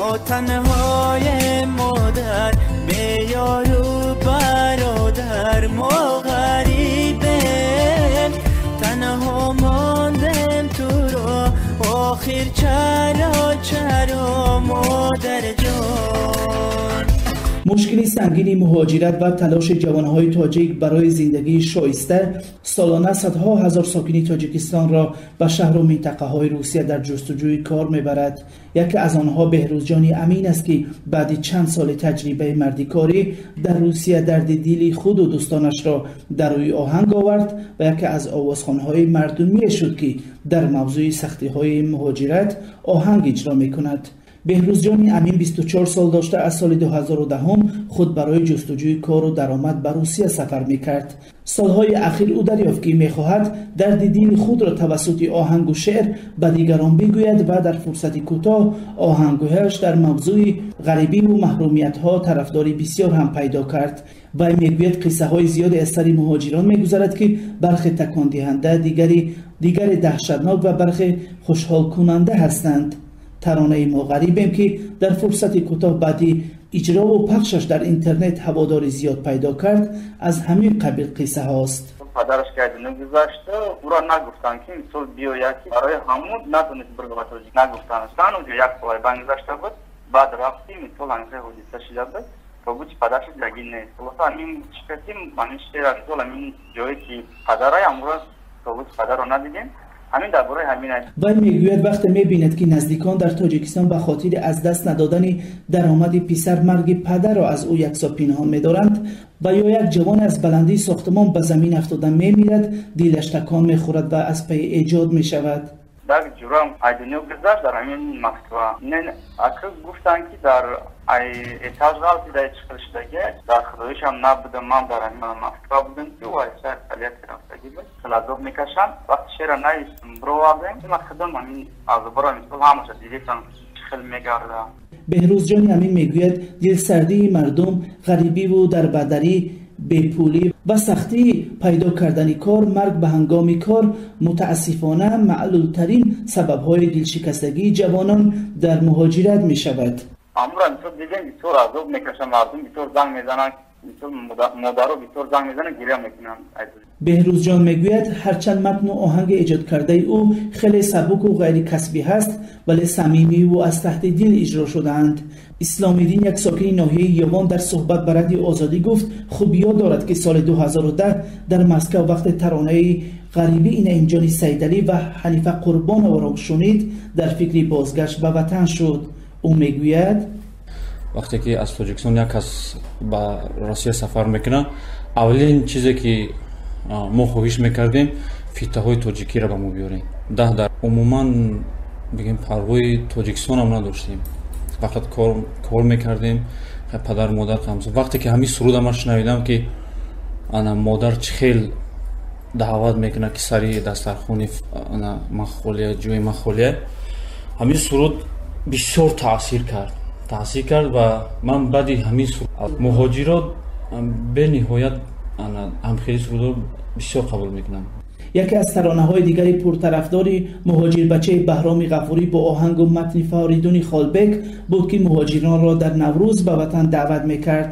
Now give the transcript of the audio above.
мо танҳоем модар, бе ёру бародар, мо ғарибем, танҳо мондем туро, охир чаро, чаро, модарҷон? Мушкили сангини муҳоҷират ва талоши ҷавонҳои тоҷик барои зиндагии шоиста солона садҳо ҳазор сокини Тоҷикистонро ба шаҳру минтақаҳои Русия дар ҷустуҷӯи кор мебарад. Яке аз онҳо Беҳрӯзҷони Амин аст, ки баъди чанд соли таҷрибаи мардикорӣ дар Русия дарди дили худу дӯстонашро дар рӯи оҳанг овард ва яке аз овозхонҳои мардумие шуд, ки дар мавзӯи сахтиҳои муҳоҷират оҳанг иҷро мекунад. Беҳрӯзҷони Амин 24 сол дошта, аз соли 2010 худ барои ҷустуҷӯи кору даромад ба Русия сафар мекард. Солҳои ахир ӯ дарёфт, ки мехоҳад дарди дили худро тавассути оҳангу шеър ба дигарон бигӯяд ва дар фурсати кӯтоҳ оҳангҳояш дар мавзӯи ғарибиву маҳрумиятҳо тарафдори бисёр ҳам пайдо кард. Вай мегӯяд, қиссаҳои зиёде аз сари муҳоҷирон мегузарад, ки бархе такондиҳанда, дигаре даҳшатнок ва бархе хушҳолкунанда ҳастанд. Таронаи «Мо ғарибем», ки дар фурсати кӯтоҳ баъди иҷрову пахшаш дар интернет ҳаводори зиёд пайдо кард, аз ҳамин қабил қиссаҳост. Падараш ки аз дунё гузашта, ӯро нагуфтанд, ки мисол биёяд, ки барои ҳамун натонист бирга ба Тоҷик, нагуфтанд. Уҷо як солаи банг гузашта буд, баъд рафти, мисол, ҳамин ҳодиса шида буд, тобути падараш даги нест. Хулоса, ҳамин чӣ кардем, ҳамин шеър, мисол, ҳамин ҷое ки падарай, ҳамуро тобути падарро надидем, ҳамин дар бораи ҳамин. Вай мегӯяд, вақте мебинад, ки наздикон дар Тоҷикистон ба хотири аз даст надодани даромади писар марги падарро аз ӯ яксо пинҳон медоранд ва ё як ҷавон аз баландии сохтмон ба замин афтода мемирад, дилаш такон мехӯрад ва аз пайи эҷод мешавад. Як ҷурам ай дунё гузашт дар ҳамин Москва. Не, ака, гуфтанд, ки дар ай этаж ғалтида, чиқил шудаги. Дар худоишам набудам, ман дар ҳамин Москва будам, ки ай шаҳр Тольятти рафтагӣ буд. Хел азоб мекашанд. Вақти шеъра навистем, бировардем, ман худам ҳамин азобро, мисол, ҳамаша дидетам, чӣ хел мегардам. Беҳрӯзҷони Амин мегӯяд, дилсардии мардум, ғарибиву дарбадарӣ, бепулӣ ва сахтии пайдо кардани кор, марг ба ҳангоми кор мутаассифона маълултарин сабабҳои дилшикастагии ҷавонон дар муҳоҷират мешавад. Амура, мисол, дидем, бисёр азоб мекашанд мардум, бисёр занг мезананд, мисол, модаро бисёр занг мезананд, гиря мекунанд. Беҳрӯзҷон мегӯяд, ҳарчанд матну оҳанги эҷодкардаи ӯ хеле сабуку ғайрикасбӣ ҳаст, вале самимиву аз таҳти дил иҷро шудаанд. Исломиддин, як сокини ноҳияи Ёвон, дар суҳбат ба Радиои Озодӣ гуфт, хуб ёд дорад, ки соли 2010 дар Москав вақте таронаи «Ғарибии» Наимҷони Сайдалӣ ва Ҳанифа Қурбонованро шунид, дар фикри бозгашт ба ватан шуд. Ӯ мегӯяд: Вақте ки аз Тоҷикистон як кас ба Россия сафар мекунад, аввалин чизе, ки мо хоҳиш мекардем, фитаҳои тоҷикиро ба мо биёрем. Даҳ дар умуман бигем, парвои Тоҷикистонам надоштем, фақат кор мекардем, падар, модар. Вақте ки ҳамин суруда ман шунавидам, ки ана модар чӣ хел даъват мекунад, ки сари дастархони ман холия, ҷои ман холия, ҳамин суруд бисёр таъсир кард ва ман баъди ҳамин суруд муҳоҷирот бениҳоят ҳамхели сурудро бисёр қабул мекунам. Яке аз таронаҳои дигари пуртарафдори «Муҳоҷирбачаи» Баҳроми Ғафурӣ бо оҳангу матни Фаридуни Холбек буд, ки муҳоҷиронро дар Наврӯз ба ватан даъват мекард.